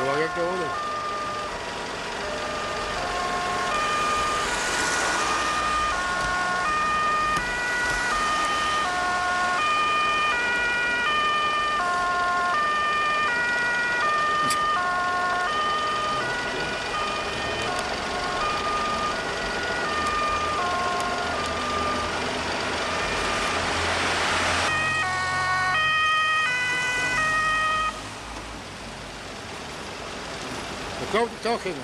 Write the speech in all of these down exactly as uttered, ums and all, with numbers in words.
Ja, ja, ik hoor het. Dat geloof ik toch in.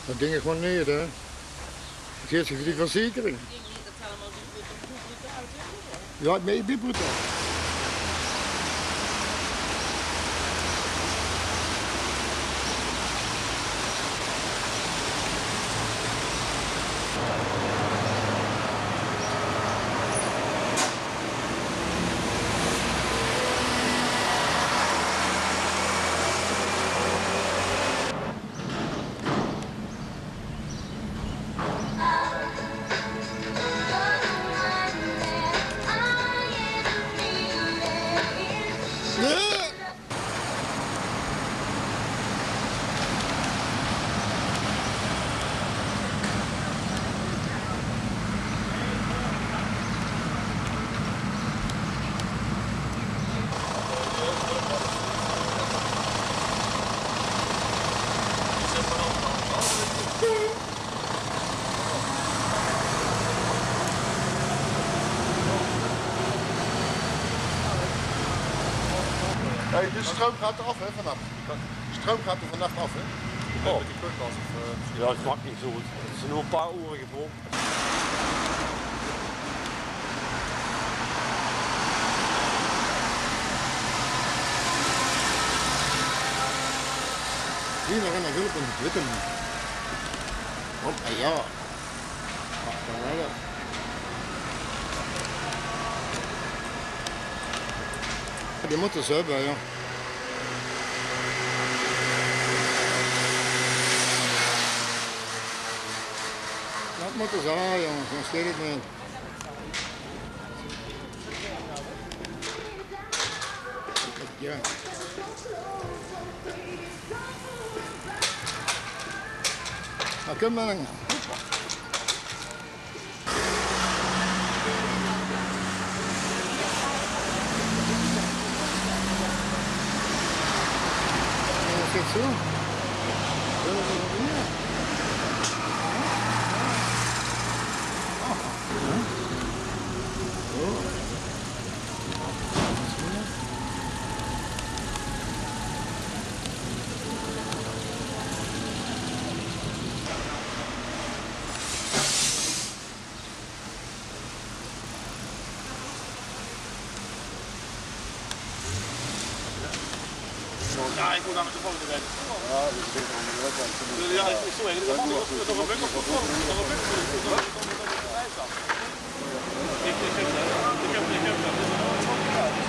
Dat dink ik gewoon neet, hè. Het is die verzekering. Ja, nee, ik ben brutaal. Hey, de stroom gaat af, hè, vannacht. De stroom gaat er vannacht af, hè? Oh. Met die podcast of, eh, misschien. Ja, het maakt niet zo. Het is nog een paar uren gebrand. Hier nog een hulp in het witte. Hoppa, ja. Ach, dan wel. Die moeten ze hebben, ja. Dat moeten ze hebben, jongens. Dan steekt het niet in. Ja. Dan kunnen we dan. Is dit zo? Ja, ik moet aan de volgende week. Ja, ik ben aan de week. Ja, ik, sorry, ik heb nog een week op de volgende. Nog een week op de volgende. Ik, ik heb, ik heb, ik heb, ik heb,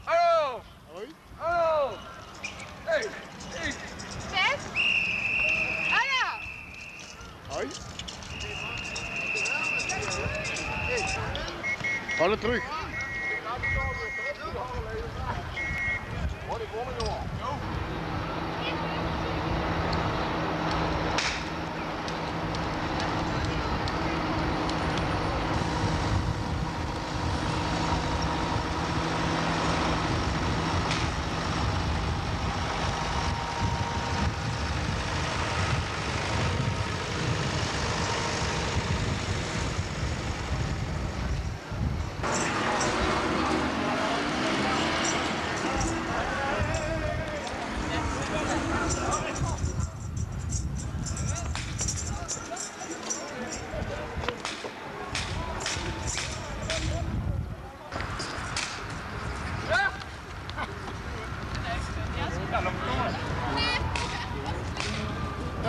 Hallo! Hoi. Hallo! Hey! Hey! Zes! Hallo! Hoi. Alle terug.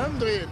Umdrieë.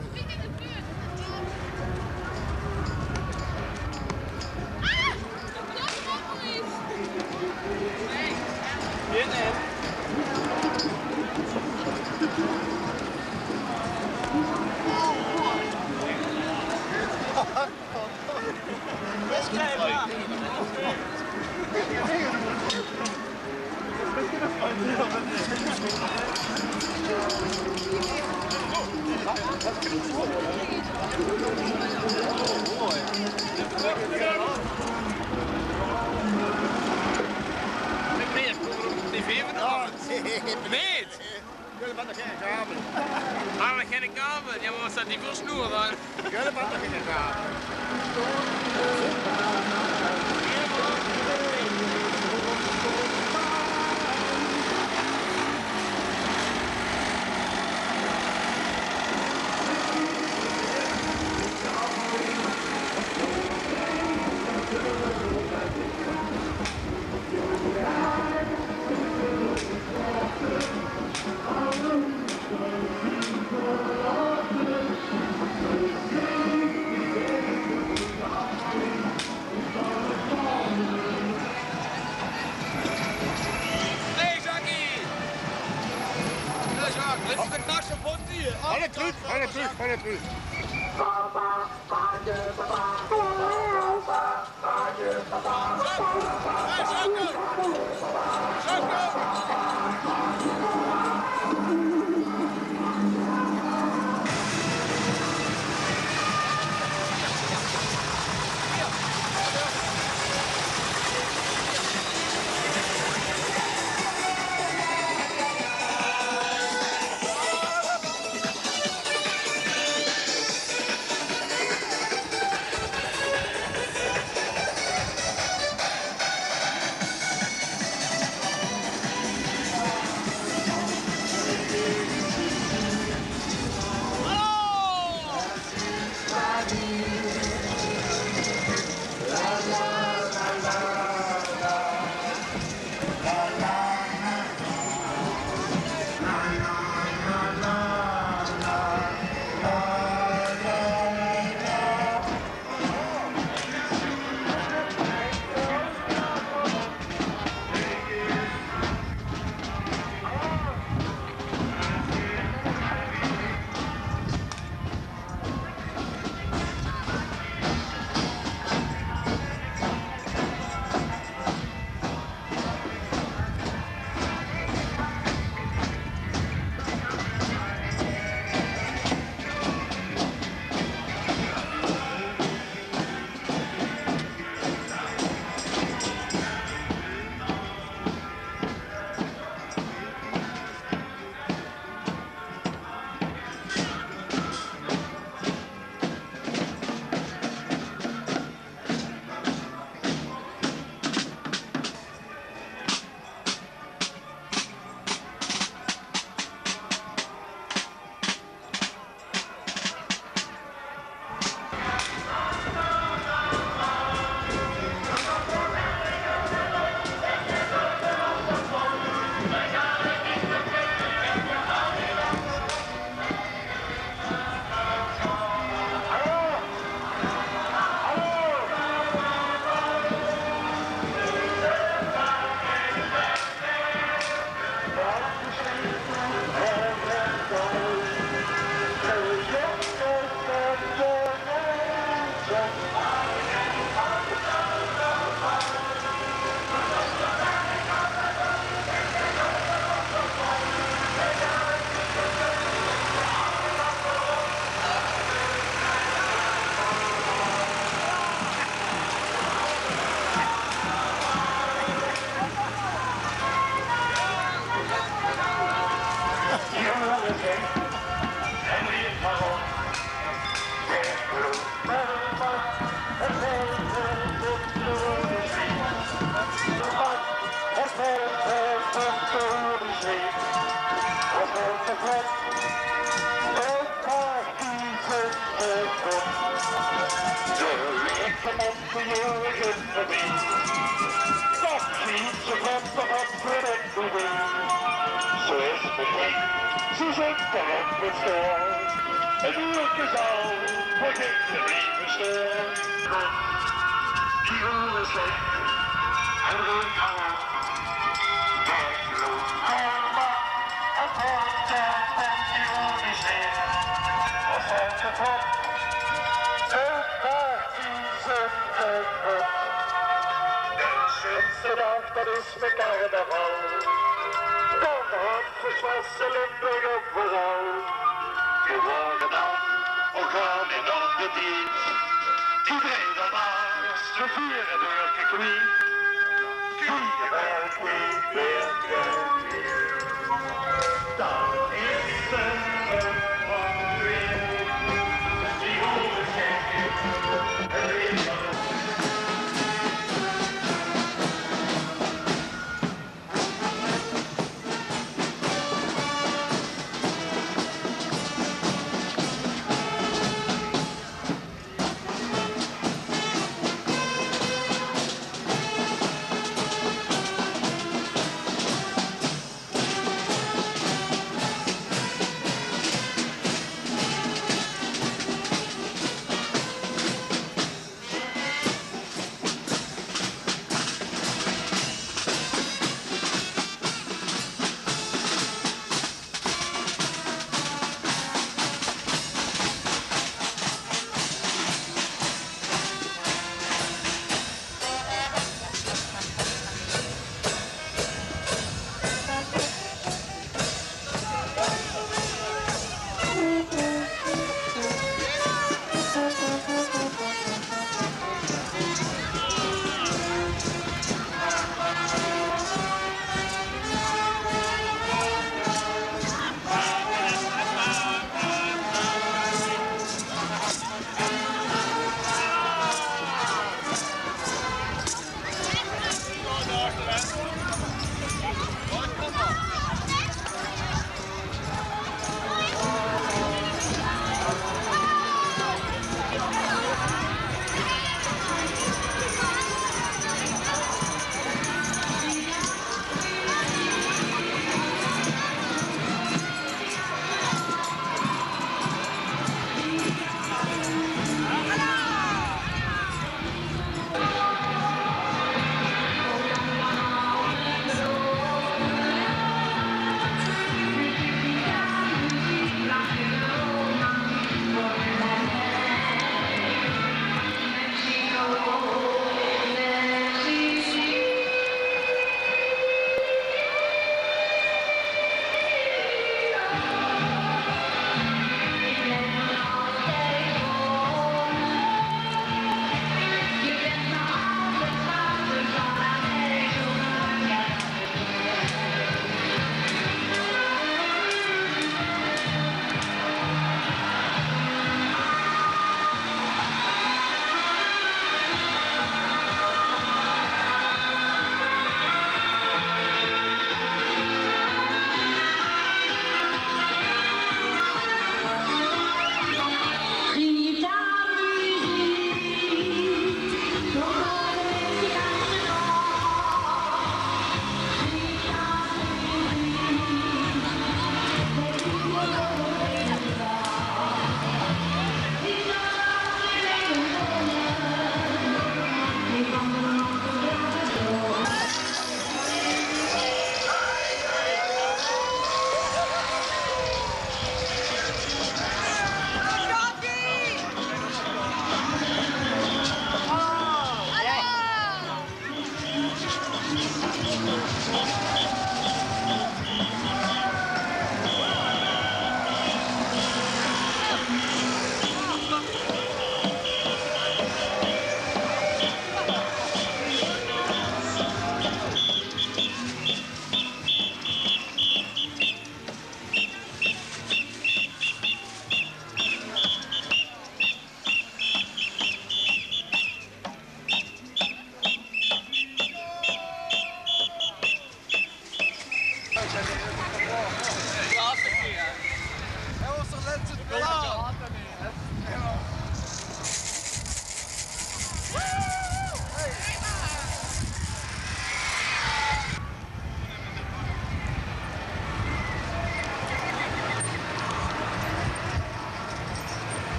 Tv vanavond. Neet? Jullie hadden geen kabel. Hadden we geen kabel? Ja, maar wat staat die voor snoer dan? Jullie hadden geen kabel. Hey, Jackie! Hey, Jacques, dit is de National Frontier. Alle terug, alle terug, alle terug. Hey, Jacques! Eeuwig in verbied. Dat giet ze van de hop verrekt doe. Zo is 't begin. Ze zit er op 't stoel. 'n Uurke zal begint ze niet bestaan. Die horen zegt: en wil gaan. Waar je ook maar op hoort, daar komt die horen zegt. Als het het op. Het maakt die zin het op. De zesde dag, dat is m'n carnaval. Dan had verswasse Limburg ook vooral. Je horen dan, ook al in op de dienst. Iedereen dat maar, ze vieren door gekniet. Wie je wel kwiet, weer kwiet. Dat is een van de twee. Die horen zegt: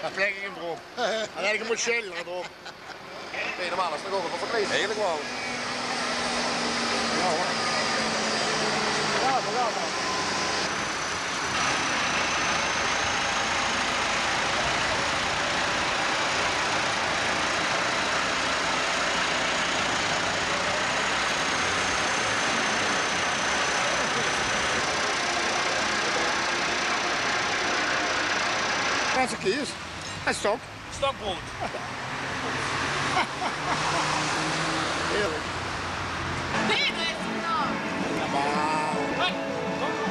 Dao plek ich 'm d'rop. En dan mót ich 'm sjèlle d'rop. Nae, normaal is 't toch ouch verkleid. Eigelik waal. Jao, huur. Jao, jao, jao. That's a kies. That's stock. Stokbrood. Heerlijk. Hey, kom, kom, kom. Hey, kom, kom.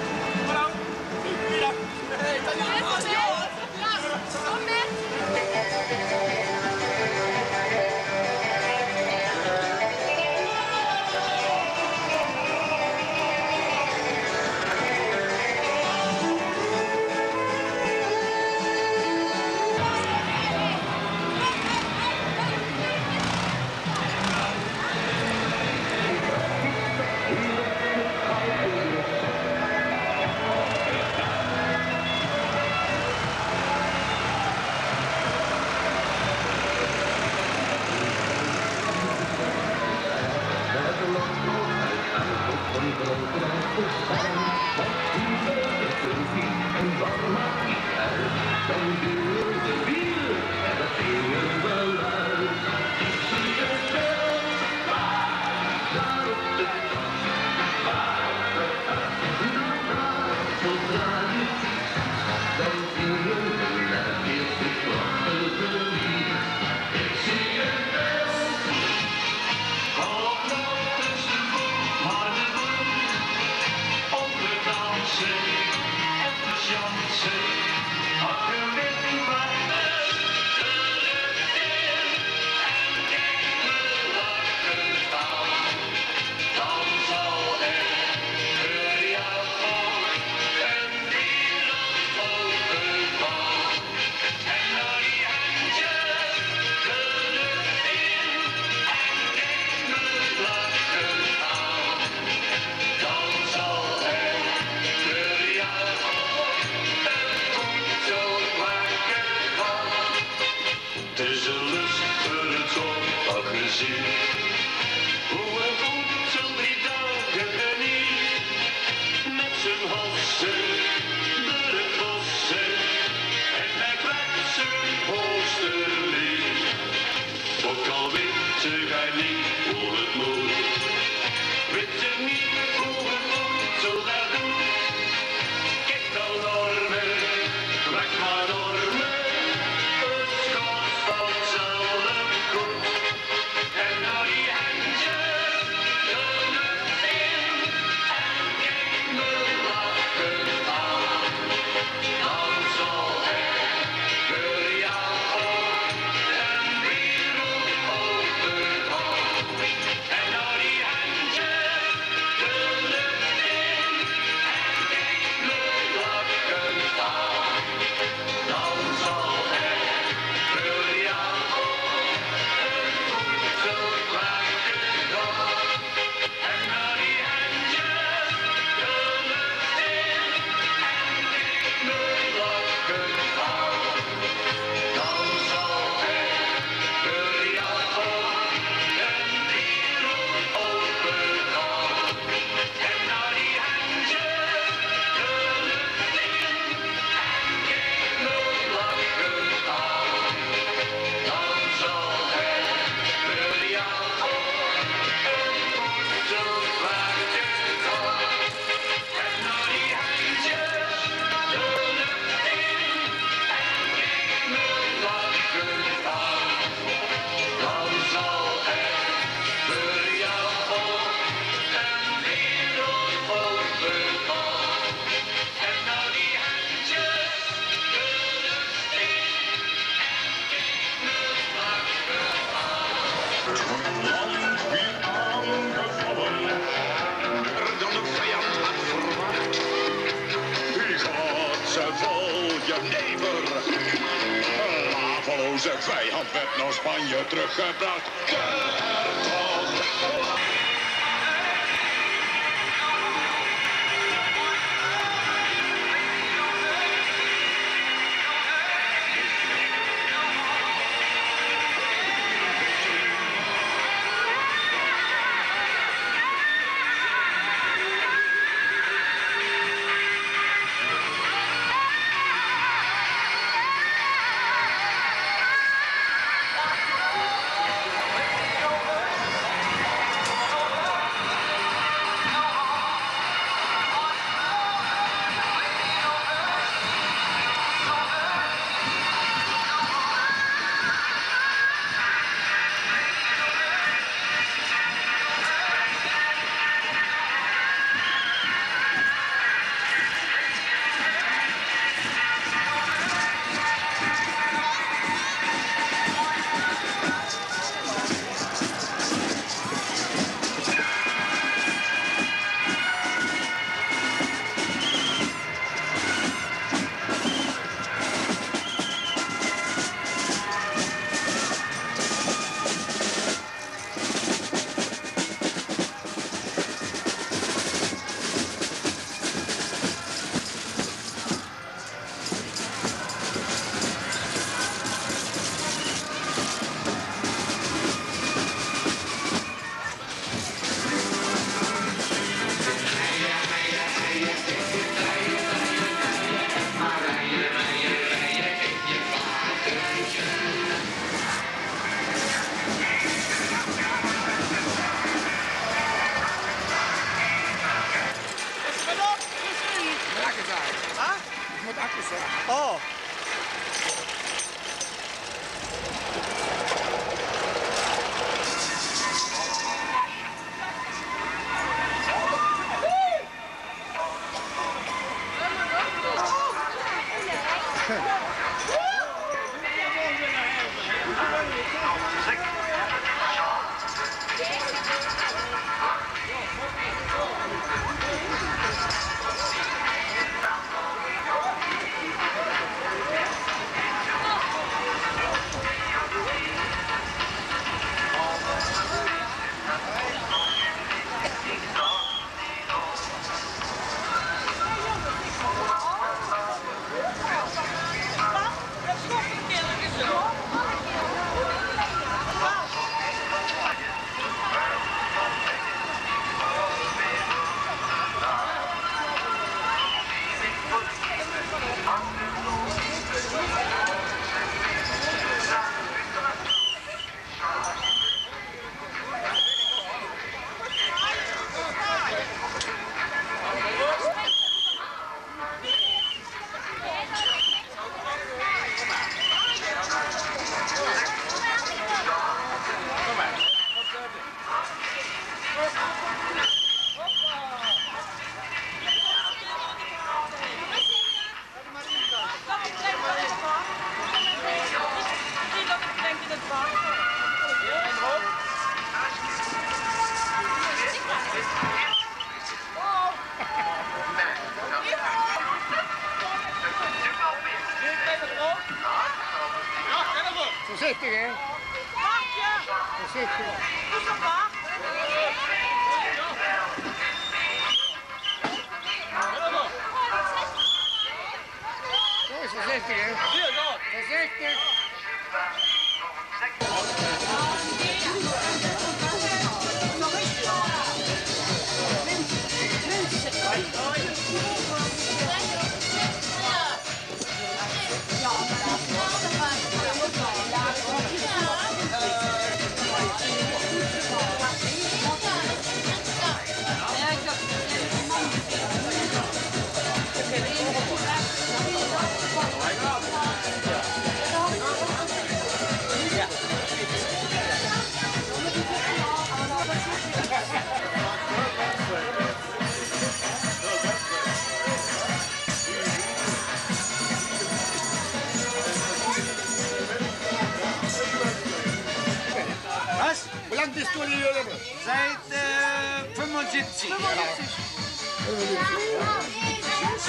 Is 'n lust veur 't zoe'n gezin. Hoe 'n oetel drie daag geniet. Mit zien hosse, door 't bosse. En hae trèk zien hoogste lied. Ouch al wit hae neet wie 't mót. Wit hae neet wie 't mót, zoe dat doet. Kiek dan nao mich, trèk mer nao mich, 't geit vanzelf good. En nao die hendjes, de luch in, en kiek mich lachend aan. Dan zal 'r veur dich ouch 'n wereld opengaon. En nao die hendjes de luch in en kiek mich lachend aan. Dan zal 'r veur dich ouch 'n wereld opengaon. Land weer aangevallen, door de vijand had verwacht. Hier gaat ze vol jenever. Een haveloze vijand werd naar Spanje teruggebracht. Akkes aan. Hè? Ich mót Akkes aan. Oh. Veurzichtig, hè? Veurzichtig. Zo is veurzichtig, hè? Veurzichtig. Waat? Wie lang bis doe hie? Seit, eh, fünfundsiebzig.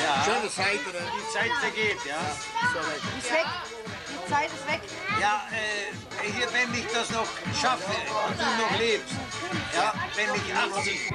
Ja. Schöne Zeit, oder? Die Zeit vergeht, ja. Die Zeit ist weg. Die Zeit ist weg. Ja, äh, hier, wenn ich das noch schaffe und du noch lebst, ja, wenn ich achtzig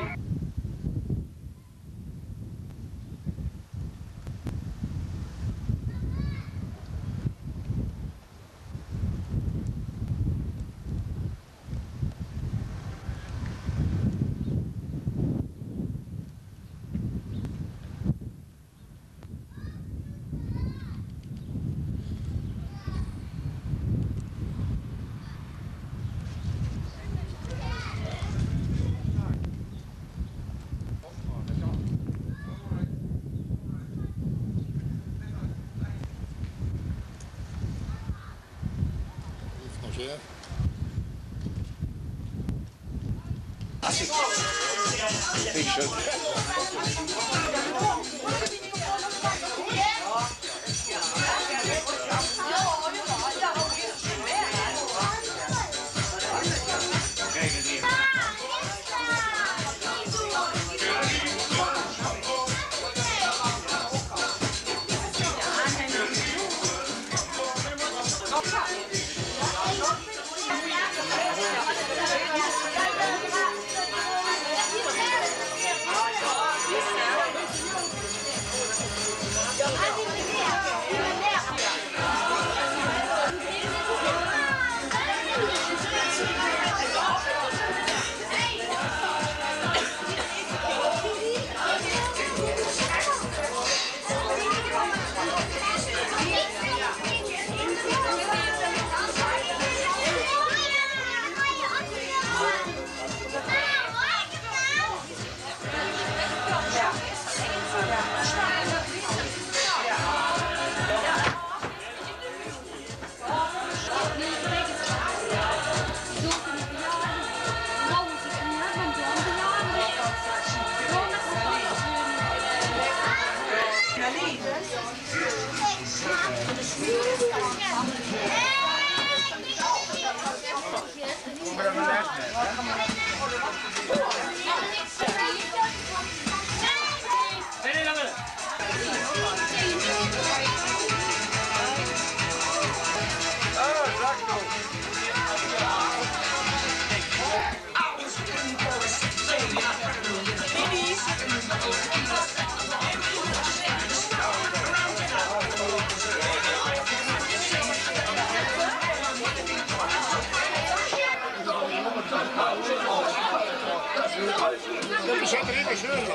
Zet er in de scheur.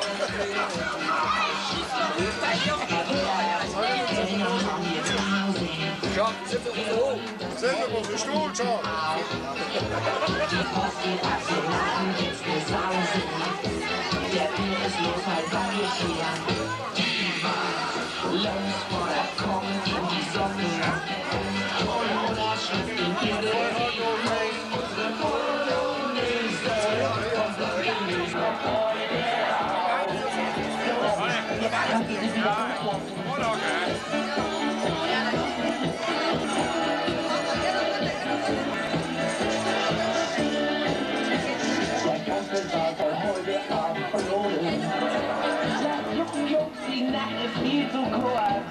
Zet hem op de stoel, zo. Sien nek is neet zoe kort.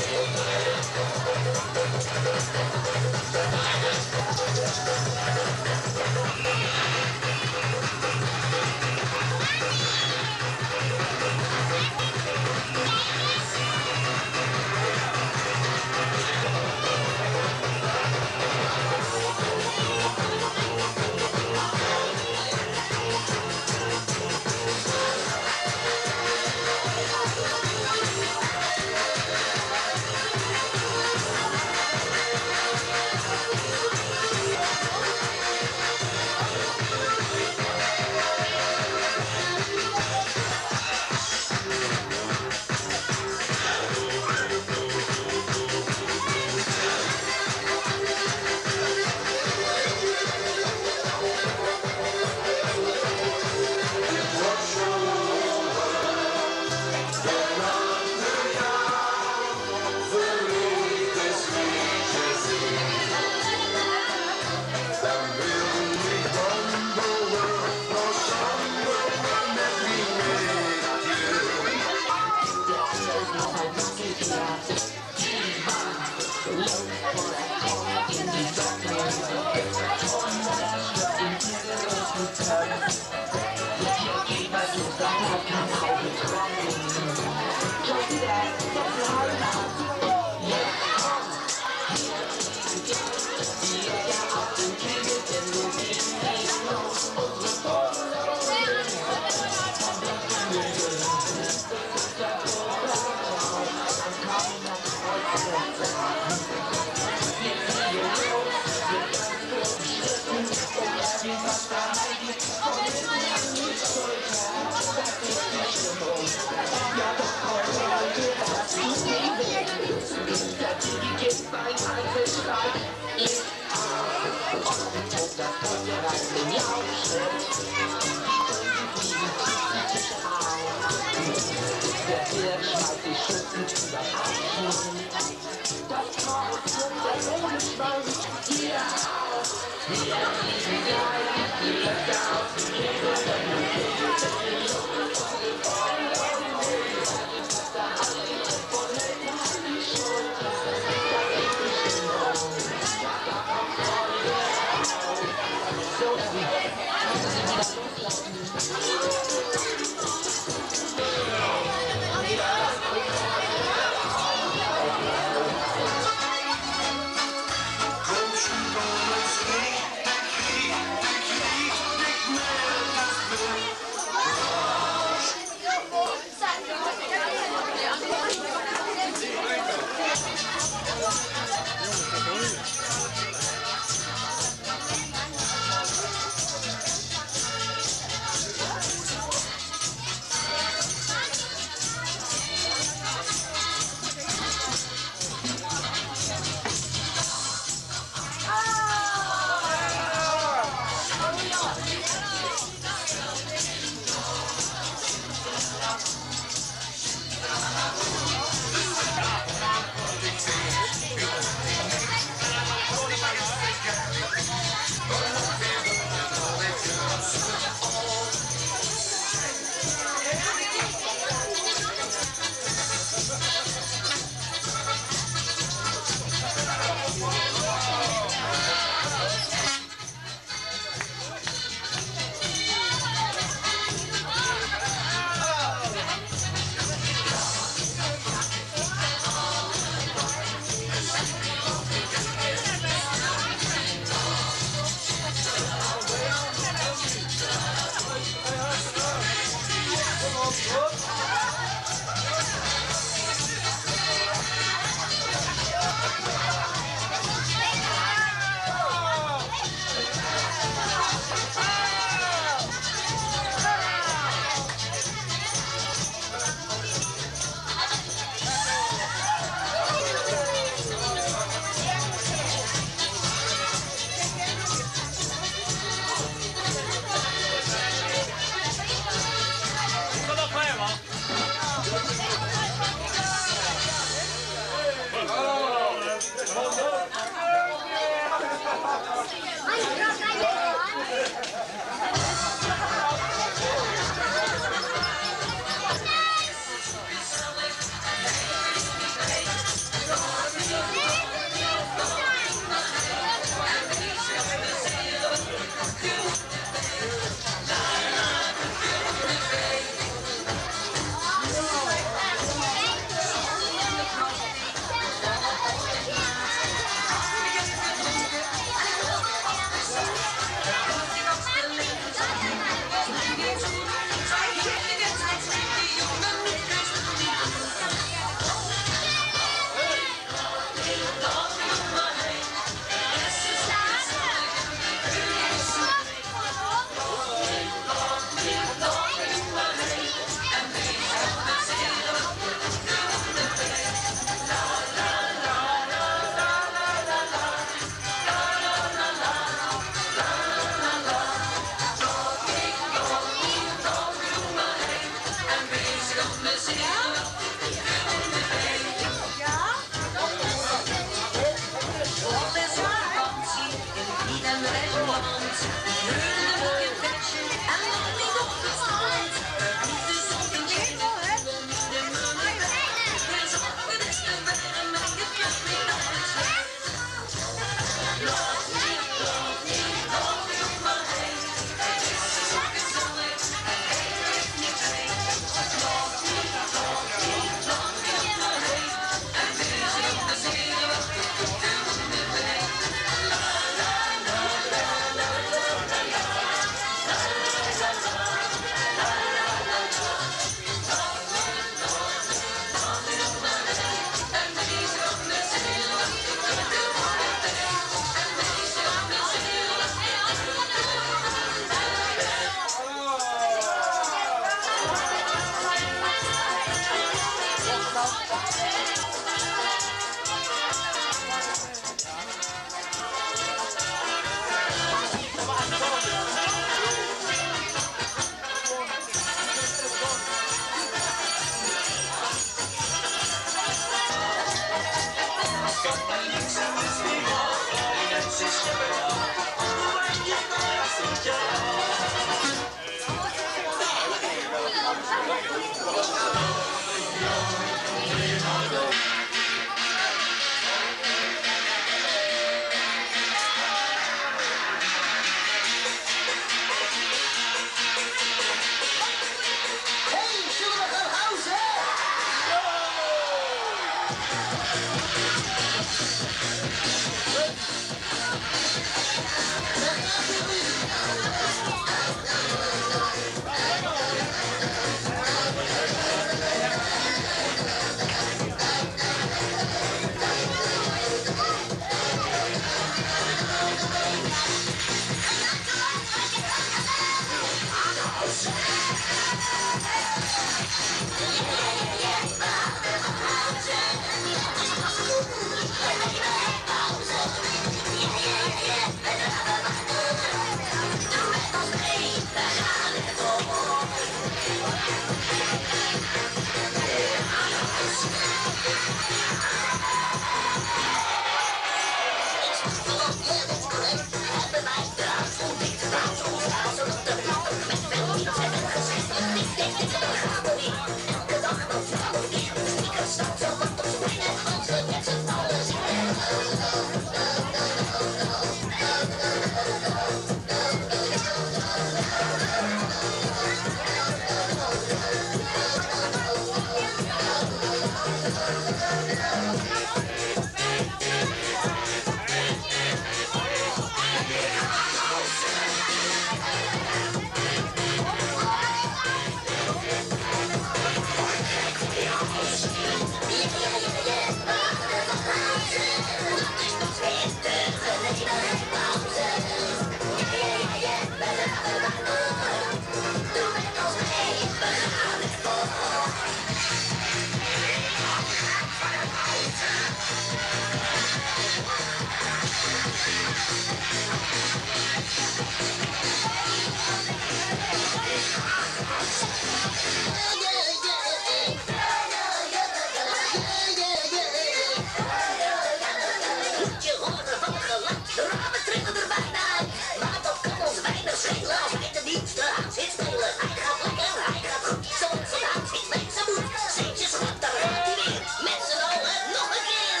Hoedje, rollen van gelak, de ramen trillen er bijna uit. Maar toch kan ons weinig schelen als hij de diensten aan zit spelen. Hij gaat lekker, hij gaat goed, zoals een hout. Ik weet ze moet, centjes goed, daar gaat hij weer. Met z'n allen nog een keer.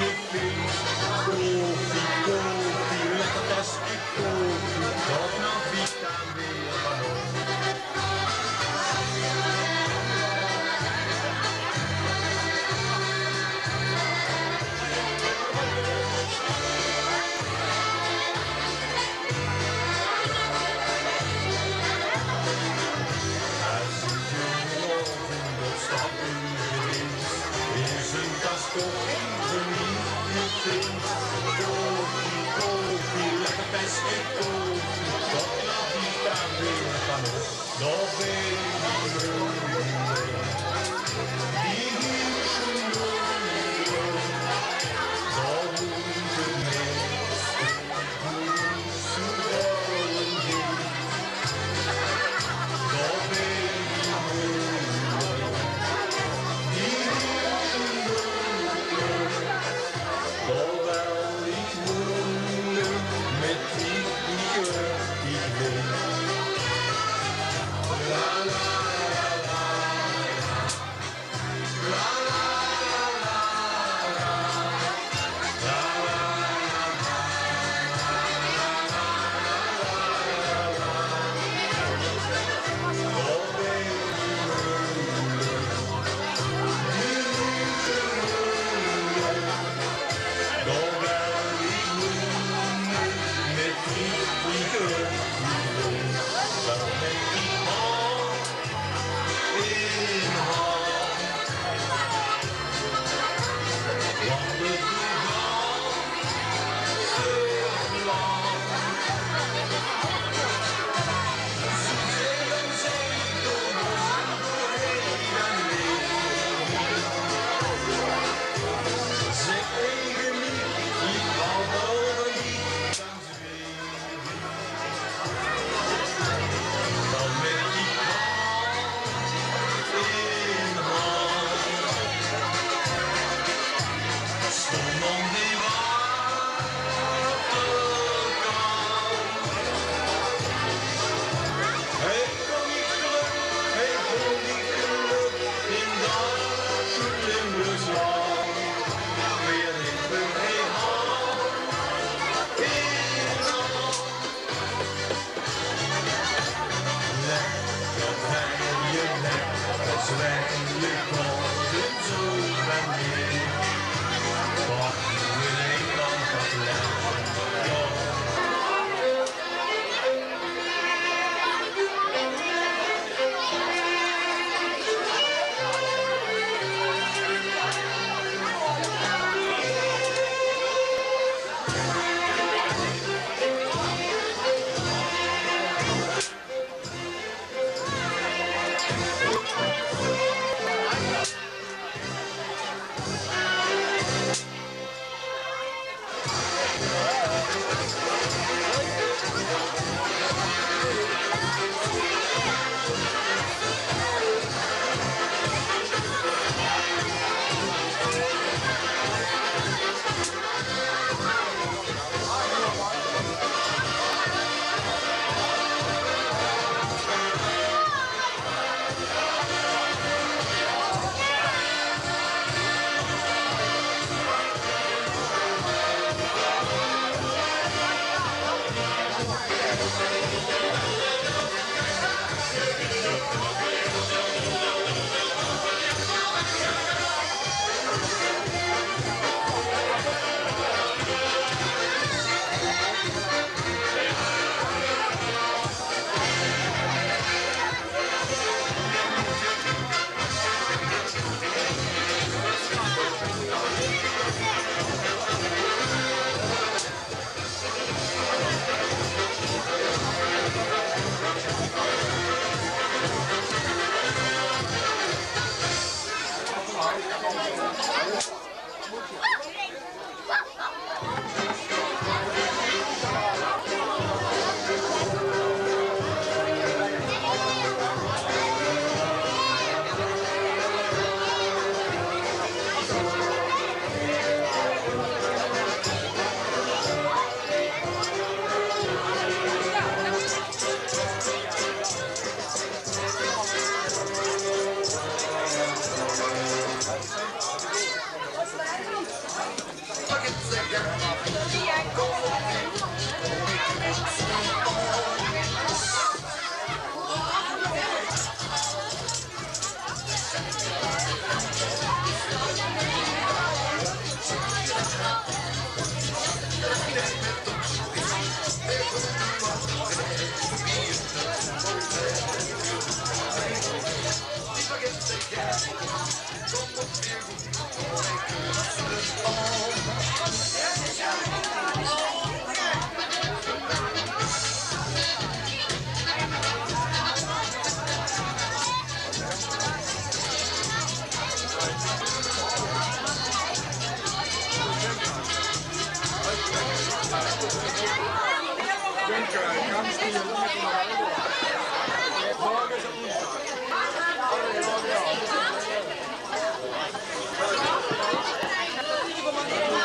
Koffie, koffie, lekker tès en koffie. Tot nao Vita weer van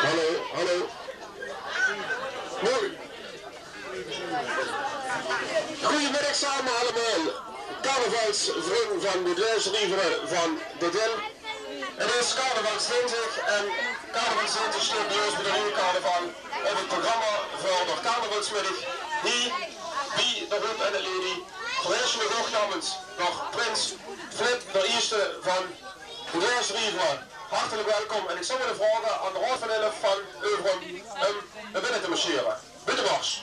Hallo, hallo. Goeiemiddag same allemaol. Carnavalsvrunj van de Dwarsrievere van de Dil. Het is carnavalsdinsdig en carnavalsdinsdig steit bie ós bie de Rieje Carnaval op het programma veur de carnavalsmiddig hie bie de Roep en de Lady. Verwils mich ouch namens de prins Flip de Ierste van de Dwarsrievere hartelik welkom. En ich zou wille vraoge aan de Raod van Elf van Euverum um nao binne te marcheren. Bitte mars.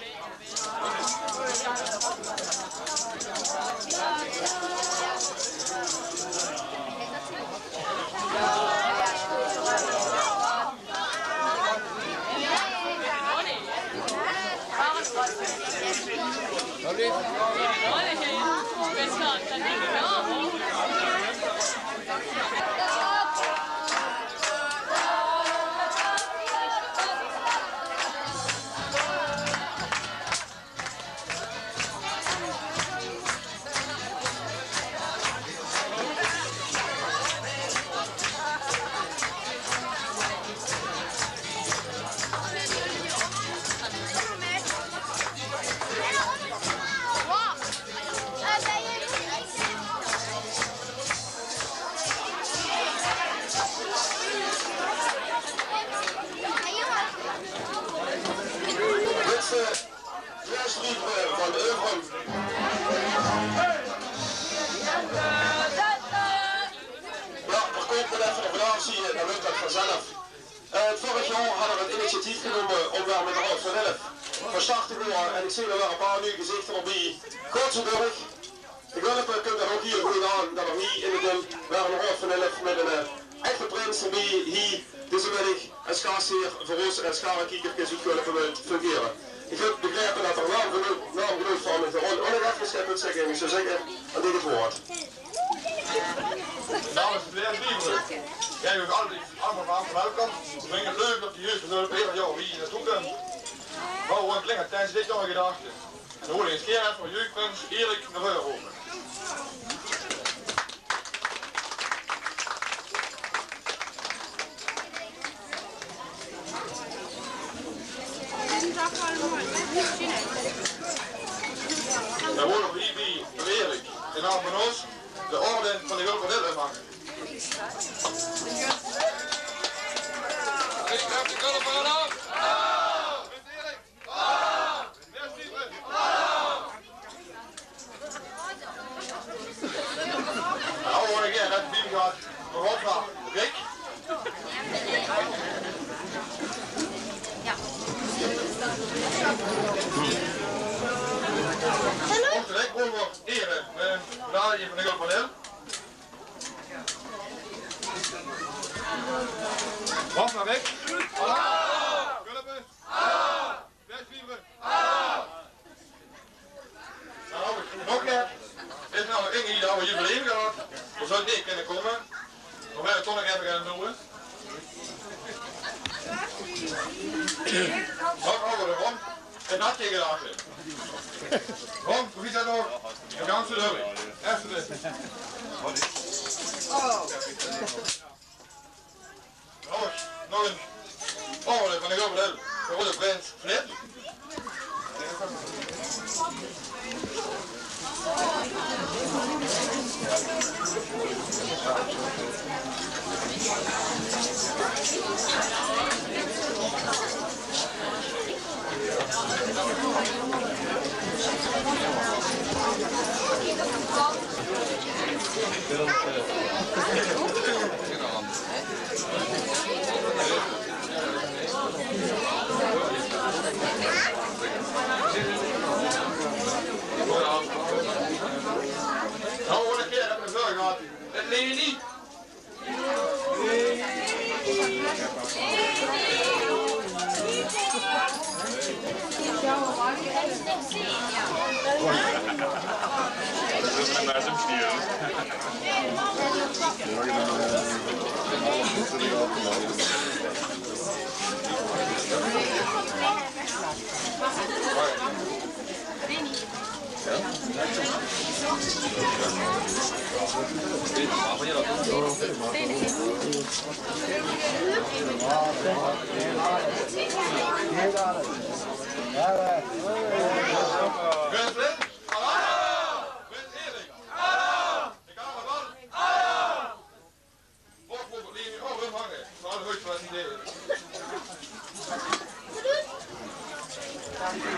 Minse, Dwarsrievere van Euverum. Jao, d'r kump waal effe ein versie, dan löp det vanzelf. Eh, vörig jaor hadde v'r het initiatief genómme óm weer mit de Raod van Elf van start te gaon. En ich zeen d'r weer ein paar nuuj gezichter d'rbie. Gaot zoe door. De Gulpe kump det ouch hieël good aan det v'r hie in de Dil weer ein Raod van Elf mit ein, eh, echte prins d'rbie hie deze middig es gasheer veur ós es garekiekers oet Gulpe wilt fungere. Ich höb begrepe det d'r naamgenoot, naamgenoot van de Ronde ouch nog effe get wilt zègke. En ich zou zègke, aan dich het waord. Namens de Dwarsrievere, jao, uch allemaol van harte welkom. V'r vinje het leuk det de jeug van Gulpe eder jaor hie naotoe kump. V'r hawwe ein klein attentie dit jaor in gedachte. En dan wil ich ins ein kier effe jeugdprins Erik nao veure rope. Dan wille v'r hie bie Erik, in naam van ós, de orde van de Gulpe van Dil ophange. Nou, hoor ik, ja, det bie geit. Rob, Rick. Och, Rick, wollen we ere, eh, daar even een groot paneel. Rob, Rick. Gulpe. Best lieve. Nou, nog get. Is nou ein ding hie det v'r jubileum gehad. V'r zouwe neet kinne kómme. V'r wille toch nog effe gaon doon. Nog ouder, Ron. En det tegen de achter. Ron, wie is det nog? De ganse deur. Effe dit. Nog ein orde van de Gulpe van Dil veur de prins Flip. Prins Flip? Alaaf! Prins Erik? Alaaf! De carnaval? Alaaf! Volk, volk, leef, oh, rumhange. Veural de hoogte van die deur.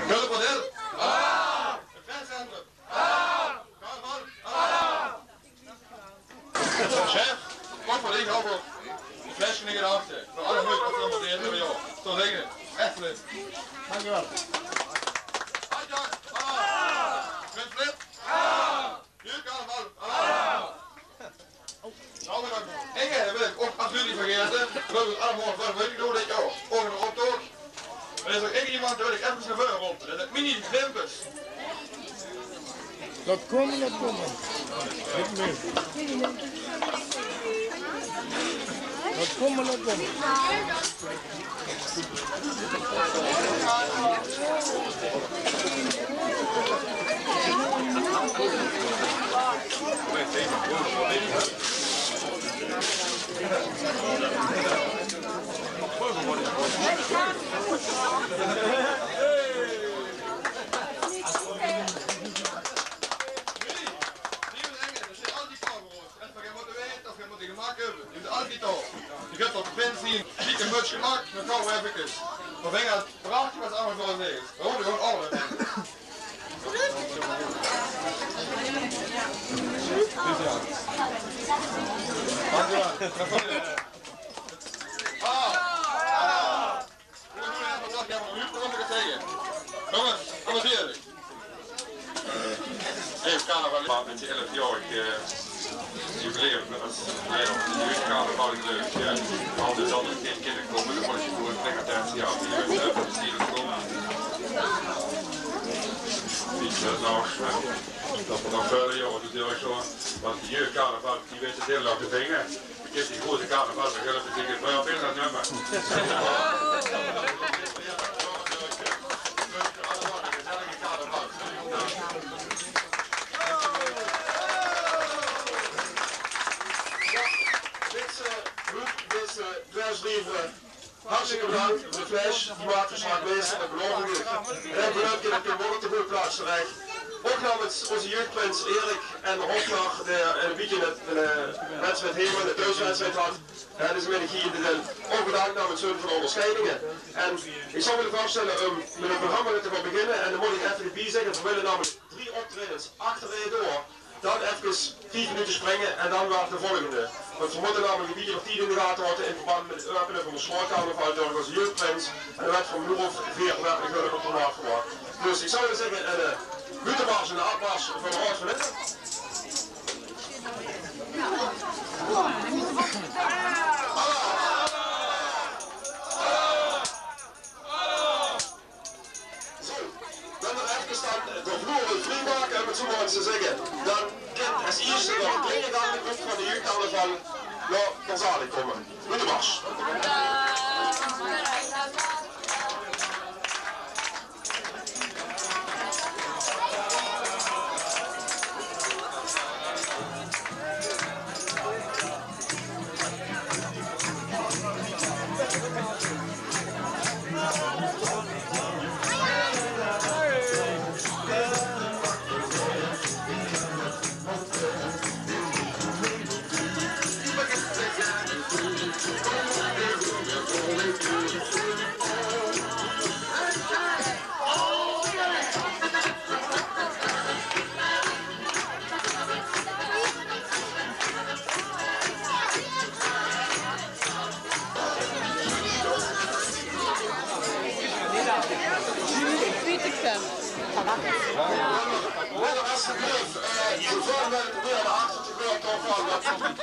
Gulden Padel? Alaaf! Het prenscentrum? Alaaf! Carnaval? Alaaf! Chef, kom veur dich, Albert. Flesje in gedachte. Veur alle meuk wat v'r allemaol deje, jao. Zo zègke. Ech leuk. Dankjewel. Adjang. Ah. Prins Flip. Ah. Jeugdcarnaval. Ah. Nou, dan, Inge wil ik ook absoluut niet vergeten. We hebben allemaal van moeite door dit jaar. Ook een optocht. Er is nog één iemand die wil ik even naar voren roepen. Dat is Mini Wimpus. Laot kómme, laot kómme. Laot kómme, laot kómme. Of geer mót de gemak höbbe. Doe de alkito. Doe geis op de pin zien. Sjieke muts gemaak. Dan gaon v'r efkes. V'r vinge 't prachtig wat ze allemaol veur ós deje. V'r hoeëne gewoon orde. Dankjewel. Ah. Jónges, amuseer uch. Hey, carnaval. Mer mit die elfjaorig, eh, jubileum, det waas, jao, de jeugdcarnaval, eh, jao. Als d'r dan nog gein kinjer kómme, dan mót ich gewoon lekker danse, jao. Die wille, eh, die wille kómme. Wie is det nog? Eh, det v'r nog väöl jaore, det is zo. Want de jeugdcarnaval, die wete 't hiel leuk te vinge. Ich höb die groeëte carnaval, ich höb 't ding, mer ich wil det nummer. Dit, eh, Roep, dit, eh, Dwarsdriever. Hartstikke bedankt veur de fles. Die maak v'r straks bès en dat beloof ich uch. En dan bedank ich det de morge op de goeie plaats terech. Ouch namens ózze jeugdprins Erik en de hofnar, dae ein bietje 't, eh, wedstrijd hie, de thoeswedstrijd haw. Jao, dus wil ich hie de, ouch bedank namens hun veur de óngersjeidinge. En ich zou wille veursjtelle óm mit 't programma te gaon beginne. En dan mót ich effe d'rbie zègke, v'r wille namelik drie optraejes achter elkaar door. Dan efkes vief minute springe en dan weer de volgende. Want v'r mótte namelik ein bietje nog tied in de gate haoje in verband mit 't äöpene van de sjoealcarnaval door ózze jeugdprins. En dan weurt v'r óm ein oer of veer weer ein gulde op de markt gebrach. Dus ich zou wille zègke, ein, eh, buuttemars en ein aafmars van de Raod van Ede. Zo, dan nog efkes dan de vloer weer vriemake, óm 't zo mer ins te zègke. Dan kint es ierste nog de kringleidingroep van de jeugdcarnaval nao Terzalig kómme. Mit de mars. Alsjeblieft, eh, zoveel mogelijk proberen achter te komen van.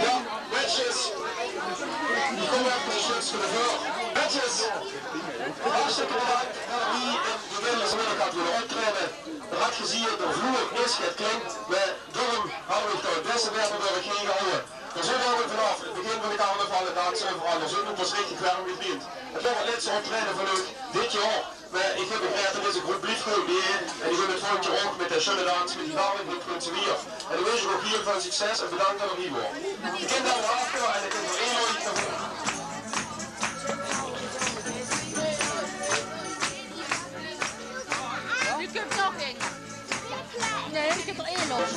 Jao, mètjes. Ich kóm effe ein stökske nao veure. Mètjes. Hartstikke bedank. Wie in de middel vanmiddig geit weer optraeje. D'r hat gezeen, de vloer is get klein, mer daorum höb ich dao 't bèste bèt veur gehaoje. D'r zeen ouch vanaaf 't begin van de carnaval en dans euveral, d'r zeen ouch pas richtig werm gedrejd. 't Weurt 't lètste optraeje van uch dit jaor. Mer ich höb begrepe, deze groep blief gewoon bie-ein. En die gaon 't volgend jaor ouch mit de sjoene dans, mit die Darwin-groep gaon ze wiejer. En dan wins ich uch hieël väöl succes en bedank det geer hie waort. Geer kint allemaol aafgaon en ich höb nog ein leedje. Noe kump nog ein. Nae, ich höb d'r ein nog.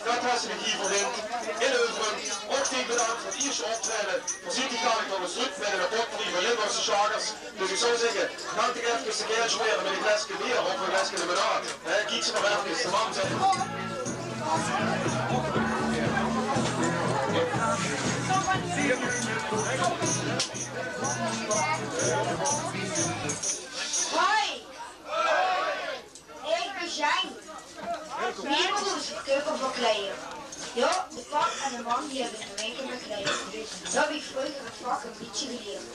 Dat has se dich hie verdeend. In Euverum, ouch dich bedank veur 't ierste optraeje. Veer zien dich dadelik nog ins trök mit 'ne top drie van Limburgse sjlagers. Dus ich zou zègke, gank dich efkes de kael smere mit e glaske beer of e glaske lemonaad. Hè, kiek ze mer efkes, de mam zit. Hoi! Ich bin Sjeng. Wie moot ich verkoupe veur kleier? Jao, de pap en de mam die höbbe 'ne winkel mit kleier. Dao höb ich vreuger 't vak e bietje gelierd.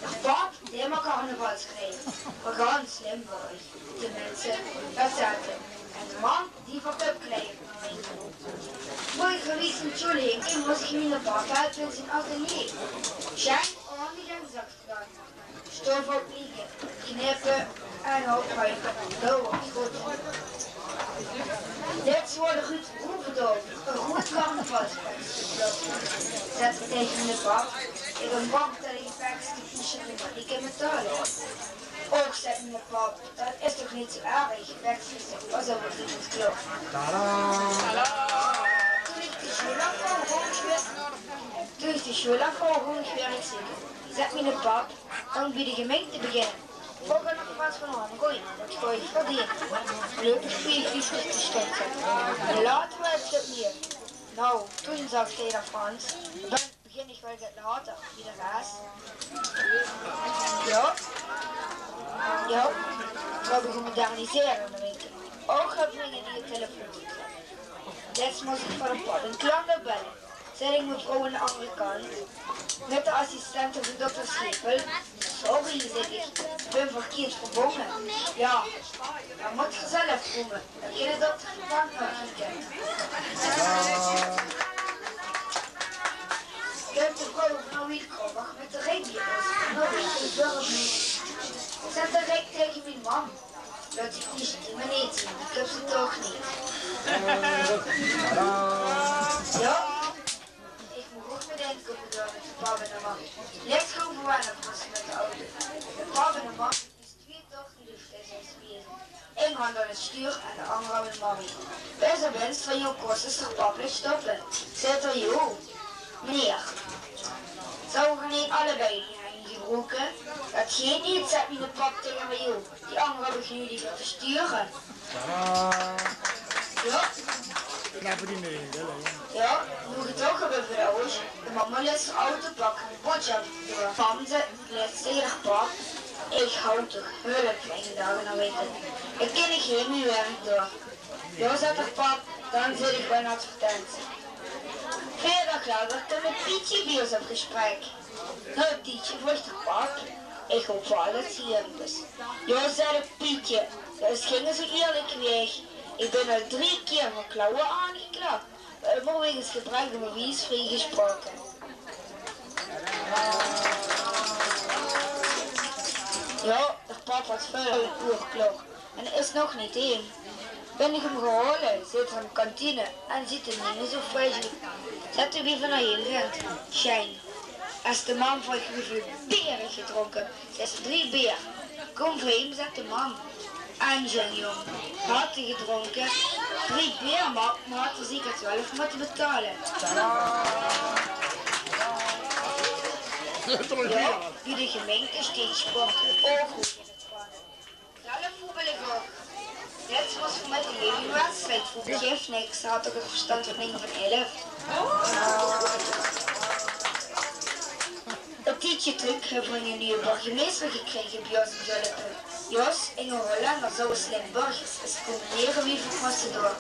De pap, dae maak carnavalskleier veur gans Limburg. Teminste, dat zaet 'r. En de mam, die verkoup kleier in de winkel. Vreuger, wie ich in de sjool hing, mós ich miene pap helpe in zien atelier. Sjeng, aandich en zag 'r dan. Stof opvlege, knippe en opruime. Dao waas good. Lèts woort Ruud Hoevendaal, e good carnavalspekske, zag 'r taenge miene pap. Ich höb bang dat ich 't pekske kiesje neet mie kin betaole. Och, zag miene pap, dat is toch neet zo erg, pekskes, es 't waal neet klop. Toen ich de sjool aafgaon, toen ich de sjool aafgaon, gaon ich wèrk zeuke. Zag miene pap, dan bie de gemeinte beginne. Veur nog get van aan, gooi, wat gooi ich verdeene? Gelukkig kreeg ich vieftig de stond. En later waas 't mie. Nou, toen zag taenge Frans, dan begin ich waal get later, wie de res. Jao. Jao. Veer höbbe gemoderniseerd in de winkel. Ouch höbbe veer 'ne nuuje telefoon gekrege. Lèts mós ich veur de pap 'ne klant opbelle. Zit ich mevrouw aan de anger kant. Mit de assistente van dokter Schepel. Sorry, zèk ich, ich bön verkierd verbónje. Jao, dan mót geer zelf kómme. Dan kin de dokter geer klant nog kieke. Kump de vrouw van Wiel Krommer mit de rikbeer. Nog ins, ich bön verblief. Zèk direk taenge mien mam. Dat ich neet, mer neet, ich höb ze toch neet. Jao, ich moch ouch mit inkoupe gaon mit de pap en de mam. Lèts gaon veer waal nog ins mit de auto. De pap en de mam is twieë toch die de fles is gewees. Ein hand aan 't stuur en de anger aan de mammie. Bès op winst van Jo kós ich de pap neet stoppe. Zaet 'r: Jo, meneer, zouwe geer neet allebei die henj gebroeke? Dat geit neet, zaet miene pap taenge miech. Jo, die anger höb ich nudig veur te sture. Jao. Knappe die mee, hè, jao. Jao, noe geer 't toch höb euver de ouwers. De mam mót ins de auto pakke, boodsjappe doon. Mam zaet lèts taenge häör pap: Ich haw toch hulp van eine daag nao wete. Ich kin neet mie wèrk doon. Jao, zaet häör pap, dan zèt ich waal 'n advertentie. Veer daag later kump 't Pietje bie ós op gesprek. Noe, Pietje, vroog häör pap, ich haop waal dat se hie bès. Jao, zaet 't Pietje, dat is gein zoe ierlek waeg. Ich bön al drie kier veur klauwe aangeklag, mer ummer wegens gebrek aan bewies vriegesproke. Jao, häör pap haet väöl oerklok en is nog neet heem. Bön ich häöm gaon haole, zit 'r in de kantine en zuut 'r neet mie zoe fris oet. Zaet 'r: Wie veur 'ne hieël vent, Sjeng. Es de mam vraog: Wieväöl beer höbs se gedrónke? Zaes se: Drie beer. Kóm veur heem, zaet de mam. En Sjeng, jóng, haet 'r gedrónke drie beer, mer, mer haet 'r zeker twelf mótte betale. Jao, bie de gemeinte steit sport ouch hoeg in 't vaandel. Zelf voetbal ich ouch. Lèts waas veur mich de jeugdwedstrijd. Voetbal guf niks, haw ich 't verstand van negen van elf. E tiedje trök höbbe v'r 'ne nuje burgemeister gekrege bie ós in Zulpe. Jos, inge Hollender, zoe es Limburgers, is kómme liere wie v'r moste doon.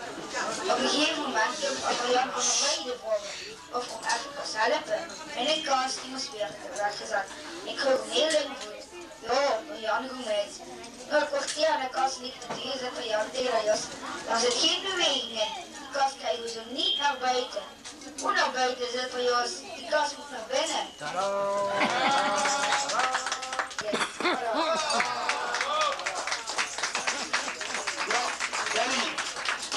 Op e gegeve moment kump Adriaan van der Weijden vraoge of v'r 'm effe kóste helpe. Miene kas, die mós wirke, waerd gezag. Ich kroog 'n hieël link voet. Jao, Jan, gaon mit. Nao e kwarteer aan de kas ligke te duie, zaet Jan taenge Jos: Dao zit gein beweging in. Die kas kriege v'r zoe neet nao boete. Hoe nao boete, zaet Jos? Die kas mót nao binne. Yes. Jao, Danny,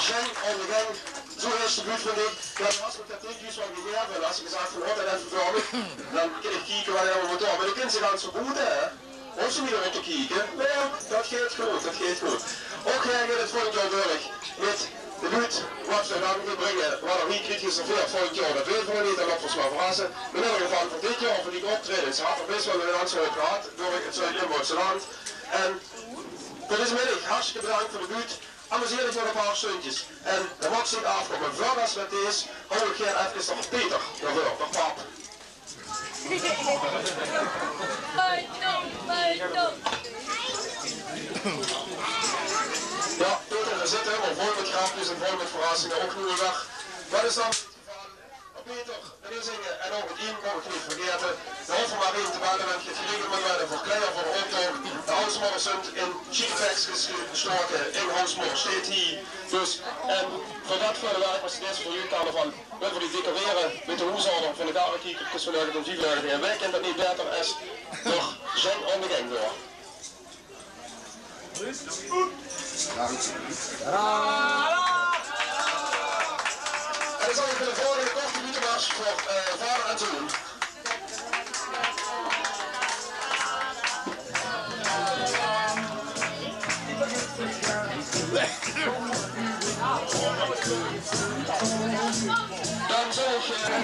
Sjeng en de gang. Zoe is de buut van dit. Jao, es ich dat dink, is waal gegaeve. En es ich zèk van: Waat, dat is vervuiling, dan kin ich kieke waat ich allemaol mót doon. Mer dan kins se gans verboete, hè? Hoofs se neet op te kieke. Nae, dat geit good, dat geit good. Och, hae geit 't volgend jaor door mit De luuj, wat ze dan gaon bringe, wat d'r hie kriet geserveerd volgend jaor, dat weite v'r nog neet, dat laote v'r ós mer verrasse. Mer in eder geval veur dit jaor, veur die optraejes, hadde v'r bès waal 'n ganse hoop gehad door 't Zuid-Limburgse land. En veur dees middig, hartstikke bedank veur de luuj. Amuseer uch nog 'n paar sjtundjes. En dan mót ich aafkómme. Veurdat v'r mit dees, haw ich gaer efkes nog Peter, de veur, de pap. Jao, Peter, veer zitte hielemaol vol mit grapjes en vol mit verrassinge, ouch noe weer. Wat is dan Peter, en inzinge en ouch 't iem, kós ich neet vergaete. D'r hoof mer ein te belle, wen geregeld mót waere veur kleier veur d'n optoch. De Hausmodders zunt in sjiek pekskes gestoke, in Hausmodder steit hie. Dus, en veur dat vele werk wat ze dees veur uch carnaval, wille v'r die decorere mit de hoesorde van de Garekiekerkes van negentien viefennegentig. En wae kint dat neet baeter es d'r Zeng aon de Geng door. En dan zal ich de volgende korte buuttemars veur, eh, vader en zoon. Dan zal ich, eh,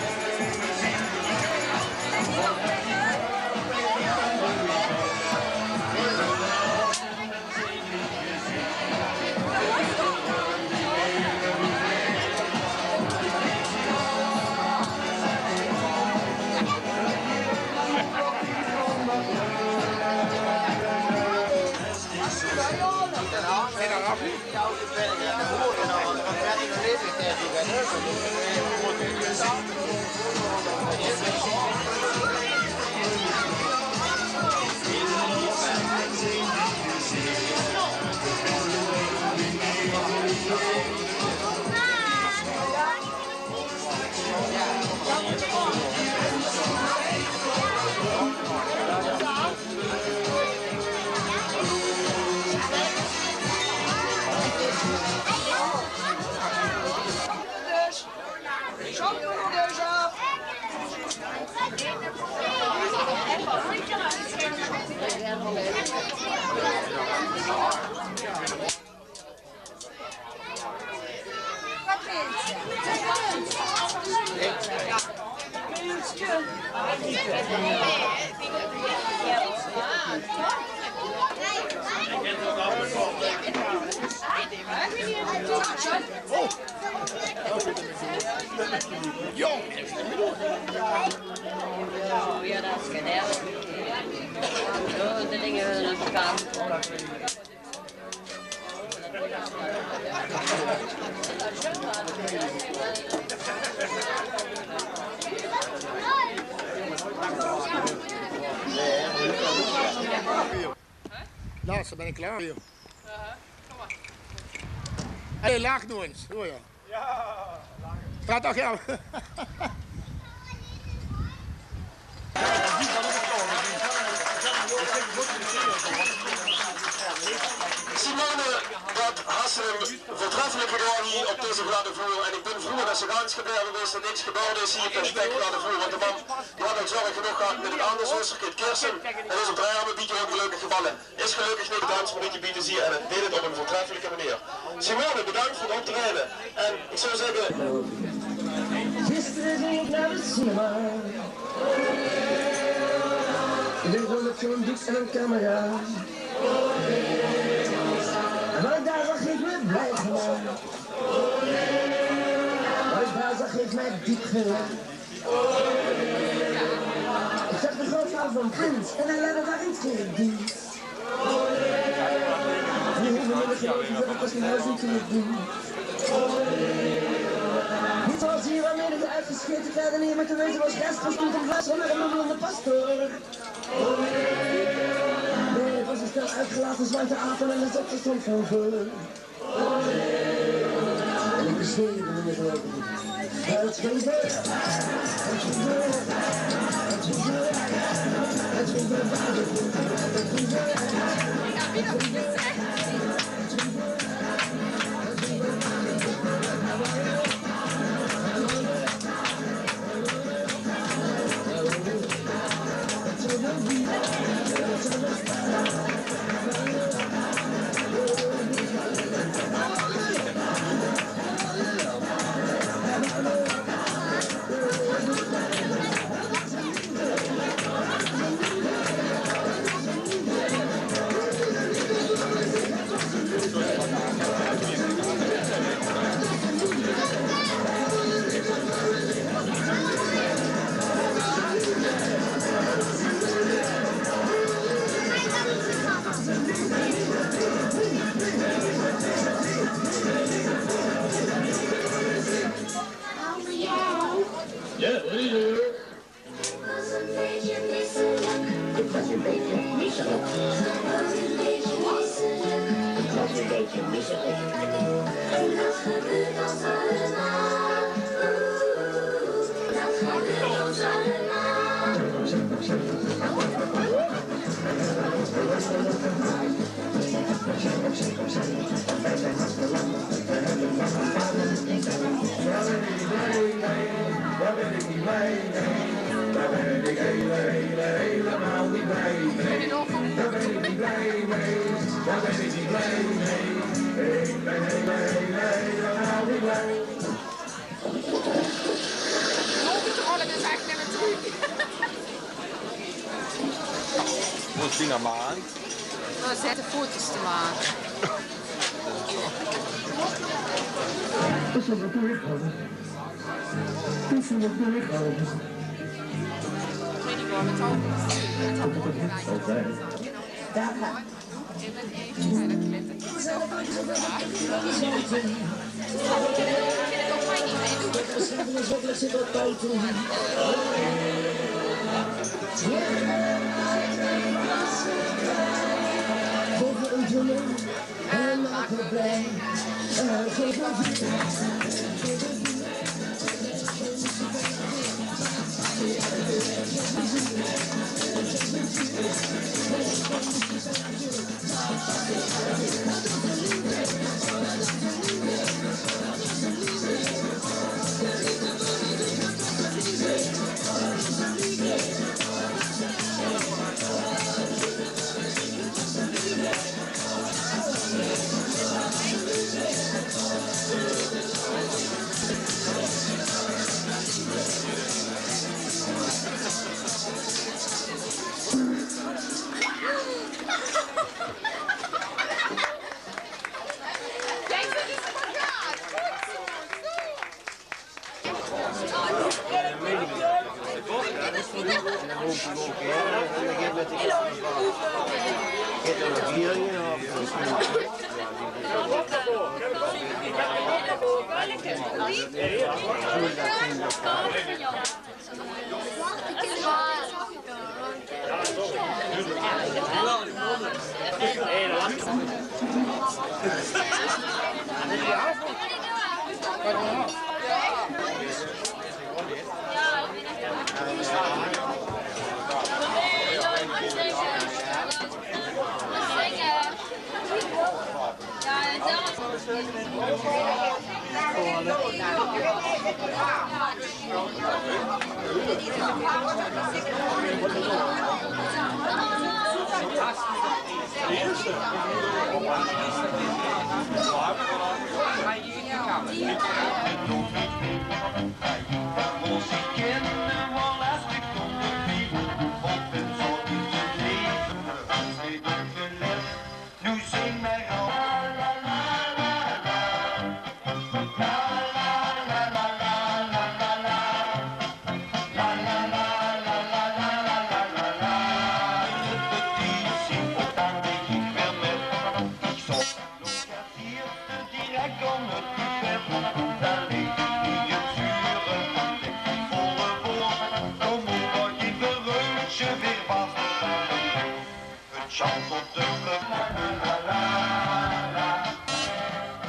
Laatste ben ich klaor, joh. Allee, lach noe ins. Zo, ja. Jao, toch, ja. Simone, wat has se 'm veurtreffelik gedaon hie op deze gladde vloer. En ich bin vroeë det se gans gebaeve bis, det niks gebaeurd is hie op deze gladde vloer. Want de mam, die had al zörg genóg gehad mit 't anger zösterke, 't Kirsten. En is op drie arme bietje óngelökkig gevalle. Is gelökkig neet 't dansmarietje bie te zieë en 't deej 't op ein veurtreffelike meneer. Simone, bedank veur 't optraeje. En ich zou zègke... Gister ging ik naar de cinema. Ik ben gewoon met zo'n doek en een camera. En wat ik daar zag, heeft me blij gemaakt. Wat ik daar zag, heeft mij diep geraakt. Ik zag de grootvader van Prince en hij leidde daar een kerkdienst. En hij heeft me met de geloven dat ik was in huis een kerkdienst. Niet zoals hier, waar menige uitgescheten kruidenier met de wezen was rest gestond en vlees van een blonde pastoor. Nee, het was een stel uitgelaten zwarte apen en de zotse stond voor veur. Ja, Brieven. Het was een beetje misselijk. Het was een beetje misselijk. Het was een beetje misselijk. En dat gebeurt ons allemaal. Oeh, dat gebeurt ons allemaal. Daar ben ik niet blij mee. Daar ben ik heel, heel, helemaal niet blij mee. Daar ben ik niet blij mee. Daar ben ik niet blij mee. Ik ben heel, heel, heel, helemaal niet blij. Hoofdrollen is echt net natuurlijk. Wat is die nou maar aan? Nou, zet de foto's te maken. Is dat natuurlijk wel? Is dat natuurlijk wel? Ik weet niet hoor, met al die... Oké.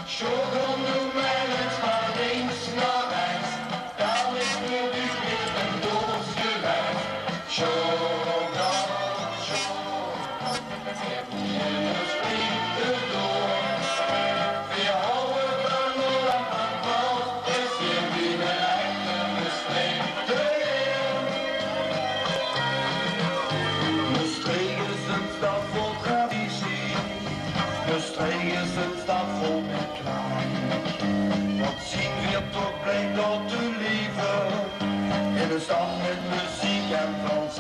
Sjoggel noe mer ins van links nao rechts, dan is veur dich weer ein doos gewaes. Sjoggel, sjoggel. Mestreech is ein stad vol traditie. Mestreech is ein stad vol mit klank. Wat zeen veer toch blie dao te leve. In ein stad mit meziek en Frans.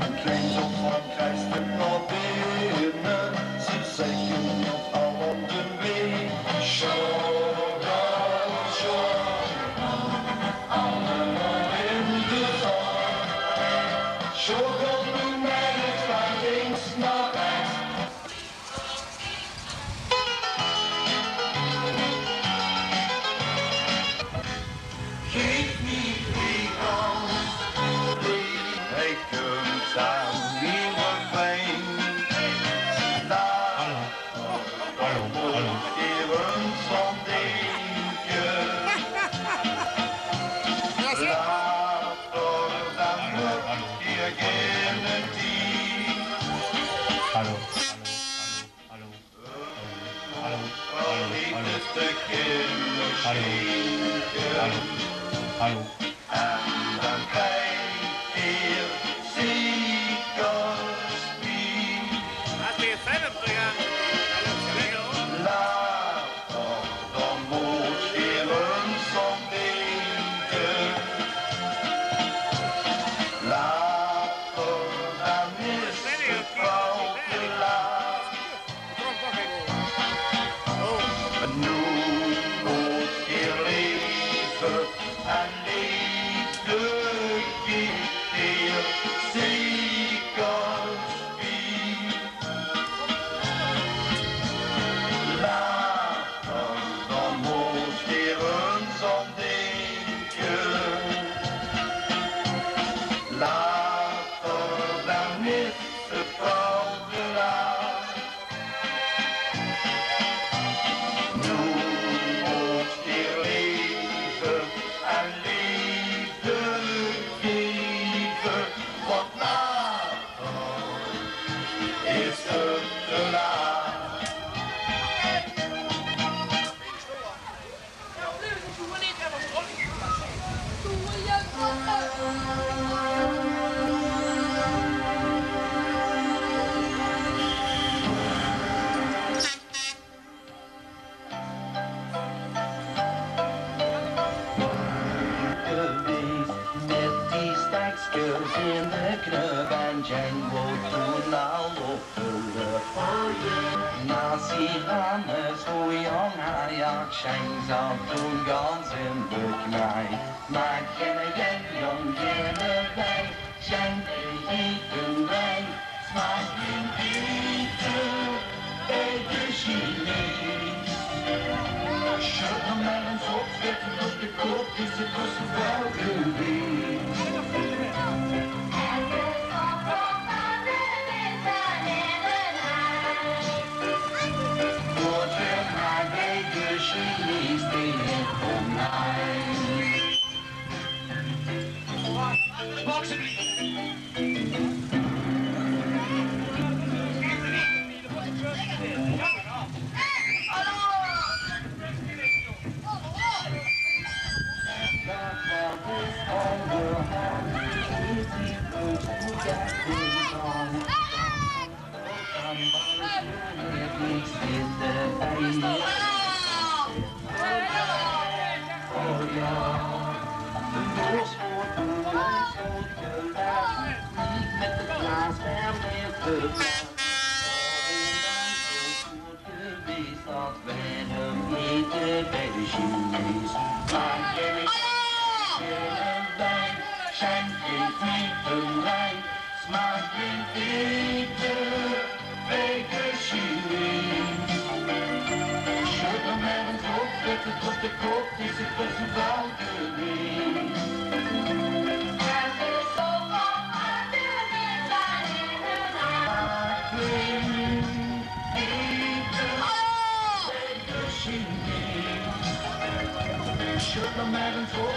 Ein klein soort van Kruisdörp nao binne, ze zègke nog al op de weeg. Sjoggel, sjoggel, allemaol in de zon. Sjoggel, noe mer ins van links nao rechts. Geef mie Hallo. Hallo. Hallo. En dan krijg je zeker spijt. Later, dan moet je eens aan denken. Later, dan is het al te laat. Noe mót geer leve en leefde geet geer zeker spijt. Later, dan mót geer ens aan dinke. Later, dan is het al te laat. Noe mót geer leve en leefde geve, want later is het te laat. Gewees mit die stekskes in de knup en Jeng woor toen al op de vlucht. Naast zien anders, hoe jong hij had, Jeng zat toen gans in de knij. Maar geen Jeng, jong, geen wijn. Jeng kreeg eten bij, smaak in eten bij de Chinees. Sjöd hem mer ens op, wèt ge, op de kop is het bès waal gewees. Wordt gemaakt bij de Chinees, bij het online. Smaak in eten bij de Chinees. Sjöd hem mer ens op, wèt ge, op de kop is het bès waal gewees. Smaak in eten bij de Chinees. Sjöd hem mer ens op.